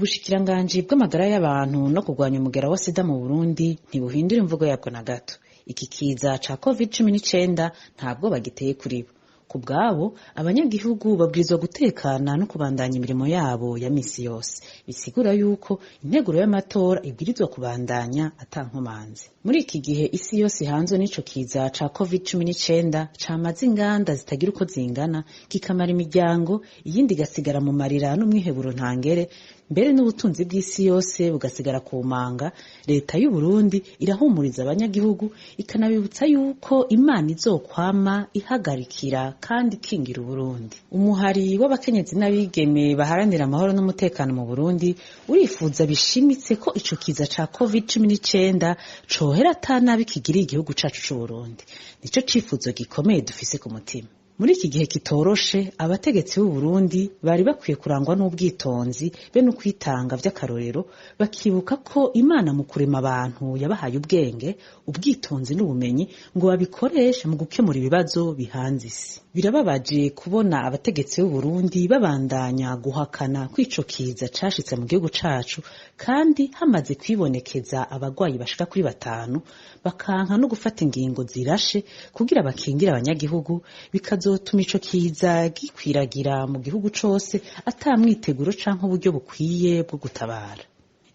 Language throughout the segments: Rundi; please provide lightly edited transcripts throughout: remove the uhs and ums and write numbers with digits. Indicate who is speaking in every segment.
Speaker 1: Ubushikiranganji bw'amagara y'abantu no kurwanya umugera wa sida mu Burundi ntibuhindura imvugo yabwo na gato. Iki kiza ca COVID-19 ntabwo bagiteye kuri bo. Ku bwabo, abanyagihugu babwirizwa gutekana no kubandanya imirimo yabo ya misi yose. Bisigura yuko integuro y'amatora ibwirizwa kubandanya ata nkomanzi. Muri iki gihe isi yose ihanzwe n'ico kiza ca COVID-19 camaze inganda zitagira uko zingana, kikamara imiryango, iyindi igasigara mu marira n'umwiheburo ntangere, mbere n'ubutunzi bw'isi yose bugasigara ku manga. Leta y'Uburundi irahumuriza abanyagihugu, ikanabibutsa yuko Imana izokwama ihagarikira kandi ikingira Uburundi. Umuhari w'abakenyezi n'abigeme baharanira amahoro n'umutekano mu Burundi urifuza bishimitse ko ico kiza ca COVID-19 cohera ata nabi kigiriye igihugu cacu c'Uburundi. Nico cifuzo gikomeye dufise ku mutima. Muri iki gihe kitoroshe, abategetsi b'u Burundi bari bakwiye kurangwa n'ubwitonzi be no kwitanga vy'akarorero, bakibuka ko Imana mu kurema abantu yabahaye ubwenge, ubwitonzi n'ubumenyi ngo babikoreshe mu gukemura ibibazo bihanze isi. Birababaje kubona abategetsi b'u Burundi babandanya guhakana ko ico kiza cashitse mu gihugu cacu, kandi hamaze kwibonekeza abagwayi bashika kuri 5, bakanka no gufata ingingo zirashe kugira bakingire abanyagihugu, bikazotuma ico kiza gikwiragira mu gihugu cose ata mwiteguro canke uburyo bukwiye bwo gutabara.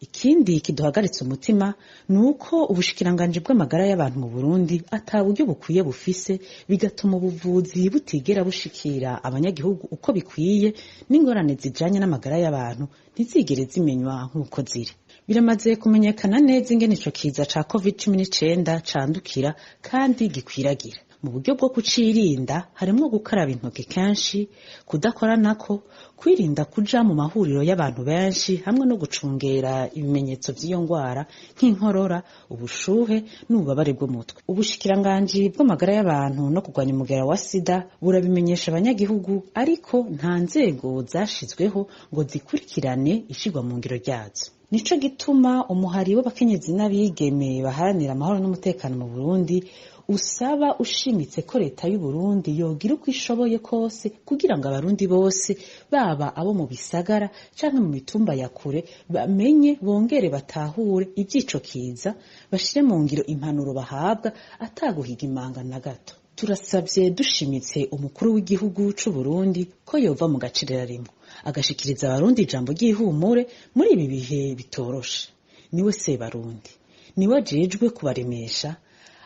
Speaker 1: Ikindi kiduhagaritse umutima ni uko ubushikiranganji bw'amagara y'abantu mu Burundi ata buryo bukwiye bufise, bigatuma ubuvuzi butigera bushikira abanyagihugu uko bikwiye, n'ingorane zijanye n'amagara y'abantu ntizigere zimenywa nk'uko ziri. Biramaze kumenyekana neza ingene ico kiza ca COVID-19 candukira kandi gikwiragira. Mu buryo bwo kucirinda harimwo gukaraba intoke kenshi, kudakoranako, kwirinda kuja mu mahuriro y'abantu benshi, hamwe no gucungera ibimenyetso vy'iyo ngwara nk'inkorora, ubushuhe n'ububabare bw'umutwe. Ubushikiranganji bw'amagara y'abantu no kurwanya umugera wa sida burabimenyesha abanyagihugu, ariko nta nzego zashizweho ngo zikurikirane ishirwa mu ngiro ryazo. Nico gituma umuhari w'abakenyezi n'abigeme baharanira amahoro n'umutekano mu Burundi usaba ushimitse ko leta y'u Burundi yogira uko ishoboye kose kugira ngo abarundi bose, baba abo mu bisagara canke mu mitumba ya kure, bamenye bongere batahure ivy'ico kiza, bashire mu ngiro impanuro bahabwa ataguhiga imanga na gato. Turasavye dushimitse umukuru w'igihugu c'u Burundi ko yova mu gacerera rimwe, agashikiriza abarundi ijambo ry'ihumure muri ibi bihe bitoroshe. Niwe Sebarundi, niwe ajejwe kubaremesha,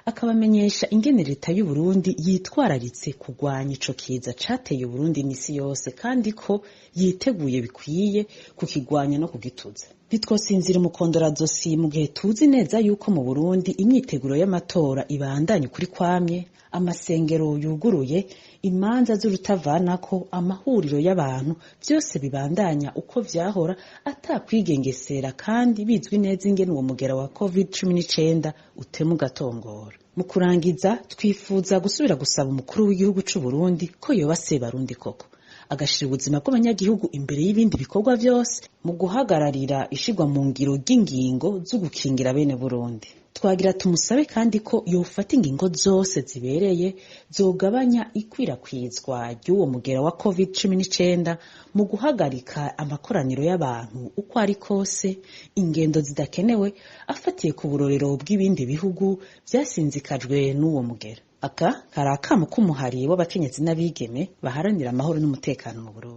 Speaker 1: akabamenyesha ingene leta y'u Burundi yitwararitse kurwanya ico kiza cateye Uburundi n'isi yose, kandi ko yiteguye bikwiye kukigwanya no kugituza. Ntitwosinzira umukondorazosi mu gihe tuzi neza yuko mu Burundi imyiteguro y'amatora ibandanya ukuri kwamye, amasengero yuguruye, imanza z'urutavanako, amahuriro y'abantu, vyose bibandanya uko vyahora atakwigengesera, kandi bizwi neza ingene uwo mugera wa COVID-19 utema ugatongora. Mu kurangiza, twifuza gusubira gusaba umukuru w'igihugu c'u Burundi ko yoba Sebarundi koko, agashira ubuzima bw'abanyagihugu imbere y'ibindi bikorwa vyose mu guhagararira ishirwa mu ngiro ry'ingingo zo gukingira bene Burundi. Twagira tumusabe kandi ko yofata ingingo zose zibereye zogabanya ikwirakwizwa ry'uwo mugera wa COVID-19 mu guhagarika amakoraniro y'abantu uko ari kose, ingendo zidakenewe, afatiye ku burorero bw'ibindi bihugu vyasinzikajwe n'uwo mugera. Aka kari akamo k'umuhari w'abakenyezi n'abigeme baharanira amahoro n'umutekano mu Burundi.